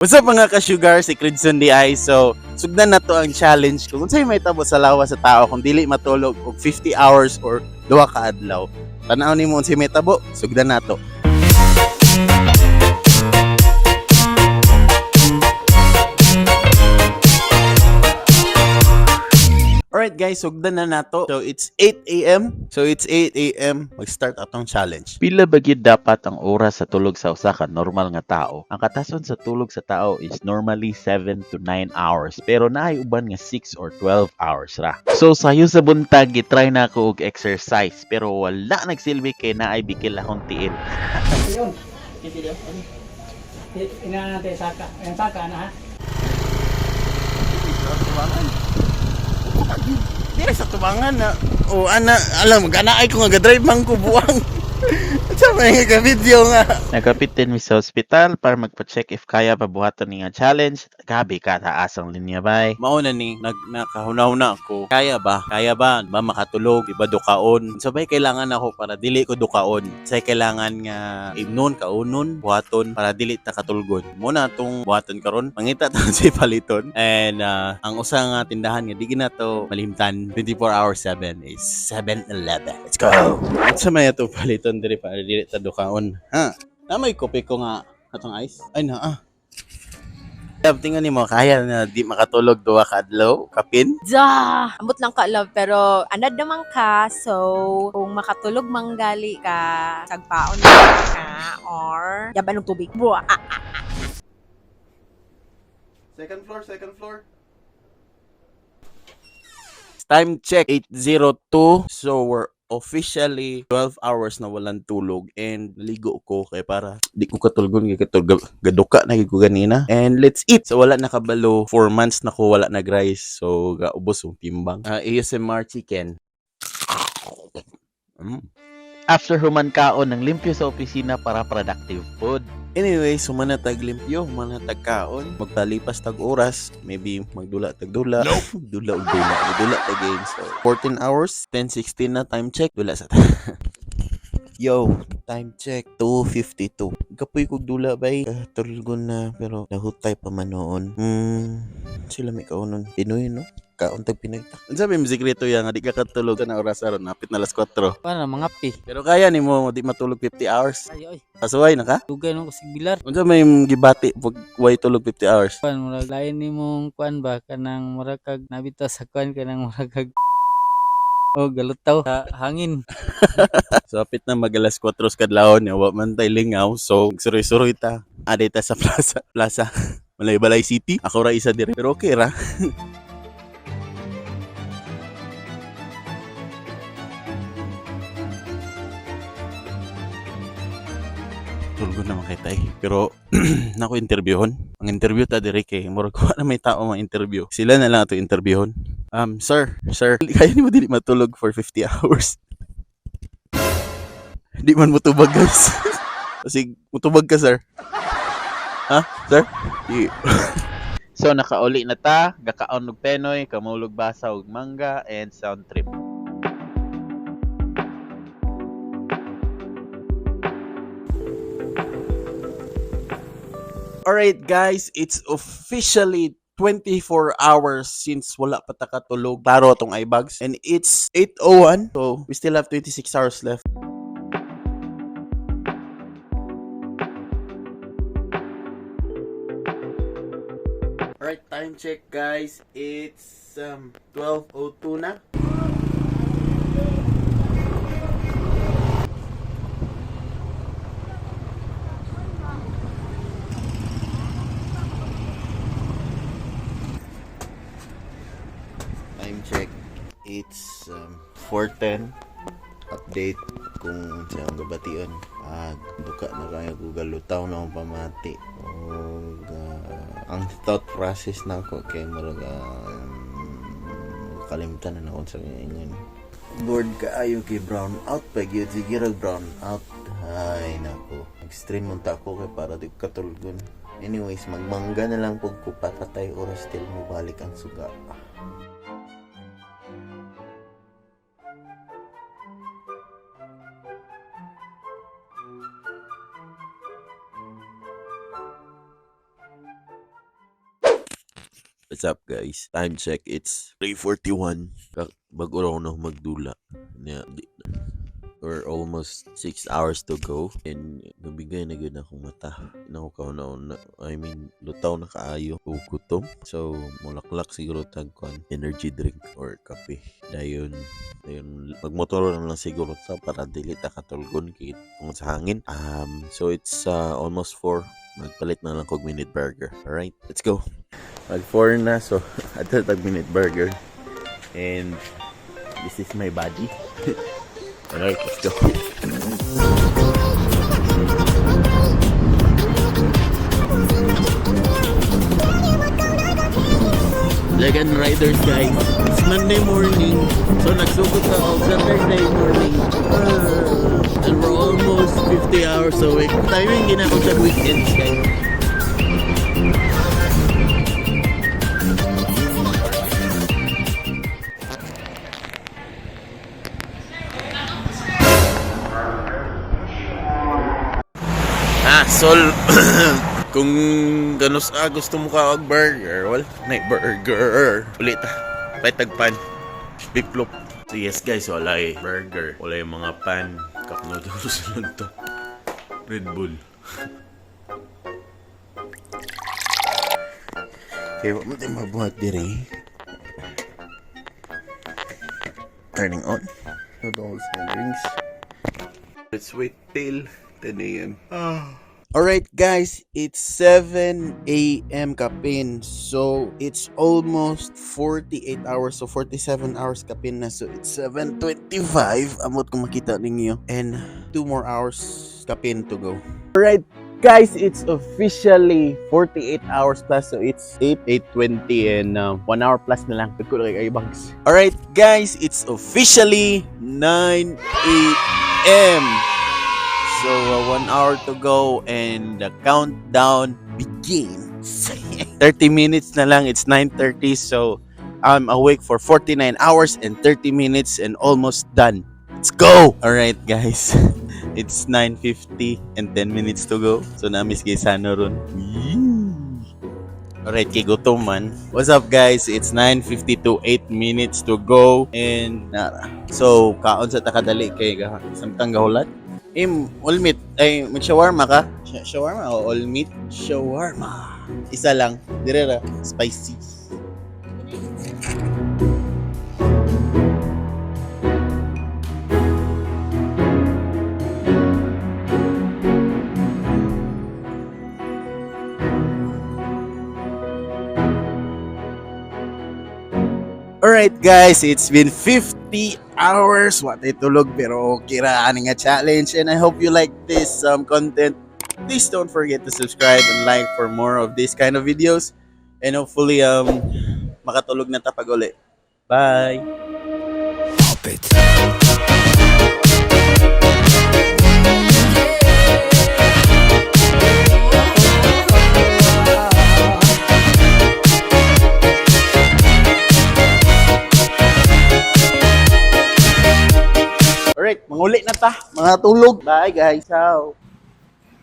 What's up, mga ka-sugar? Si Cridson di ay. So, sugdan na to ang challenge kung unsay mahitabo sa lawas sa tao kung dili matulog og 50 hours or duha ka adlaw. Tan-aw nimo unsay mahitabo, sugdan nato. Alright guys, sugdan na nato. So it's 8 a.m. So it's 8 a.m. Mag-start atong challenge. Pila ba gyud dapat ang oras sa tulog sa usa ka normal nga tao? Ang katason sa tulog sa tao is normally 7 to 9 hours, pero naay uban nga 6 or 12 hours ra. So sayo sa buntag, gitry na ako og exercise pero wala nagsilbi kay naay bikil akong tiil. Yun. Ina natin saka. Ang saka na ha. Di sa tubangan na. O ana, alam gana ay ko nga drive man ko buwang. Sa may nga video nga. Nagapit din mi sa ospital para magpa-check if kaya pa buhaton ni nga challenge. Gabi ka taas ang linya bay. Mauna ni nag nakahuna-huna ako. Kaya ba? Kaya ba? Ba makatulog? Iba dukaon? Sabay kailangan ako para dili ko dukaon. Say kailangan nga imnon kaunon, buhaton para dili ta katulgon. Muna atong buhaton karon. Mangita ta sa paliton. And ang usa nga tindahan nga di ginato malimtan 24 hours 7 is 7-Eleven. Let's go. Unsa may ato paliton diri para dili ta dukaon? Ha? Na may kopi ko nga atong ice. Ay na ah. Tingnan nimo kaya na di makatulog duha ka adlaw kapin. Da! Ambot lang ka, love, pero anad naman ka, so kung makatulog manggali ka, sagpaon na ka, or yaban ng tubig. Buwa! Ah, Second floor, second floor. Time check, 8:02. So we're officially 12 hours na walang tulog and naligo ko kay para di ko katulgon kay katulog gaduka na gyud ko ganina and let's eat. So wala nakabalo, 4 months na ko wala nag rice, so gaubos yung timbang. ASMR chicken. After human kaon ng limpyo sa opisina para productive food. Anyway, sumana tag limpyo, humana tag kaon, magpalipas tag oras, maybe magdula tag dula, dula og dula, dula tag game. So, 14 hours, 10:16 na time check, dula sa ta. Yo, time check, 2:52. Kapoy kog dula bay, tulgon na pero nahutay pa man noon. Sila may kaunon. Pinoy no? Kaon tag Pinoy ta. Unsa may sekreto ya nga di ka katulog na oras aron napit na alas 4? Paano mga pi? Pero kaya nimo di matulog 50 hours. Ay oy. Kasuway na ka? Dugay no ko sigbilar. Unsa may gibati pag way tulog 50 hours? Kuan murag lain nimong kuan ba kanang murag kag nabita sa kuan kanang murag kag oh galutaw sa hangin. So apit na mag alas 4 sa kadlawon, ya, wa man tay lingaw. So suroy-suroy ta. Aday ta sa plaza, plaza. Malaybalay City. Ako ra isa dire. Pero okay ra. Tulgo naman kay tay. Pero nako interviewon. Ang interview ta dire kay murag wa na may tao mga interview. Sila na lang ato interviewon. Sir, sir, kaya nimo dili matulog for 50 hours? Di man mutubag, guys. Kasi mutubag ka, sir. Ha, sir? Di. So nakauli na ta, gakaon og penoy, kamulog basa og mangga and sound trip. Alright guys, it's officially 24 hours since wala pa ta katulog. Klaro atong eyebags. And it's 8:01. So we still have 26 hours left. Alright, time check guys. It's 12:02 na. Time check. It's 4:10. Update kung sa akong gabation. Ah, duka na kayo Google lutaw na akong pamati. Og ang thought process na ako kay murag kalimtan na ako sa ingon. Bored kaayo kay brown out pa gyud, sige rag brown out. Ay nako. Extreme man ta ako kay para di ko katulgon. Anyways, magmangga na lang pug ko patay oras till mo balik ang suga. What's up, guys? Time check, it's 3:41. Bago raw na magdula. Nya, we're almost 6 hours to go and nabigay na gyud akong mata. Nako na, I mean, lutaw na kaayo o gutom. So, mulaklak siguro tag kuan, energy drink or kape. Dayon, dayon magmotor na lang siguro ta para dili ta katulgon kay tungod sa hangin. So it's almost 4. Magpalit na lang kog minute burger. Alright, let's go. Mag 4 na, so adto tag minute burger. And this is my body. Alright, let's go. Legan Riders, guys. It's Monday morning. So nagsugod ta og Saturday morning. And we're almost 50 hours awake. Timing ginako sa weekends, guys. Ah, sol, kung ganus ah, gusto mo ka og burger, well, na burger. Ulit ah. Paitag pan. Beef loaf. So yes guys, wala eh. Burger. Wala yung mga pan. Cup noodles lang to. Red Bull. Okay, wa mo tayo mabuhat diri. Turning on. Noodles and drinks. Let's wait till 10 a.m. Alright guys, it's 7 a.m. kapin. So, it's almost 48 hours. So, 47 hours kapin na. So, it's 7:25. Amot kung makita ninyo. And 2 more hours kapin to go. Alright guys, it's officially 48 hours plus. So, it's 8, 8:20 and 1 hour plus na lang. Pagkulo kay bags. Alright guys, it's officially 9 a.m. So, 1 hour to go and the countdown begins. 30 minutes na lang. It's 9:30. So, I'm awake for 49 hours and 30 minutes and almost done. Let's go! Alright, guys. It's 9:50 and 10 minutes to go. So, namis kay Sano ron. Alright, kay gutom man. What's up, guys? It's 9:52, 8 minutes to go. And, nara. So, kaon sa takadali kay samtang gahulat. Im, all meat. Ay, mag-shawarma ka? Shawarma o all meat? Shawarma. Isa lang. Dire ra. Spicy. Alright guys, it's been 50 hours. Wa tay tulog pero okay ra ani nga challenge and I hope you like this content. Please don't forget to subscribe and like for more of this kind of videos and hopefully makatulog na ta pag uli. Bye. Pop it. Alright, manguli na ta. Mga tulog. Bye guys. Ciao.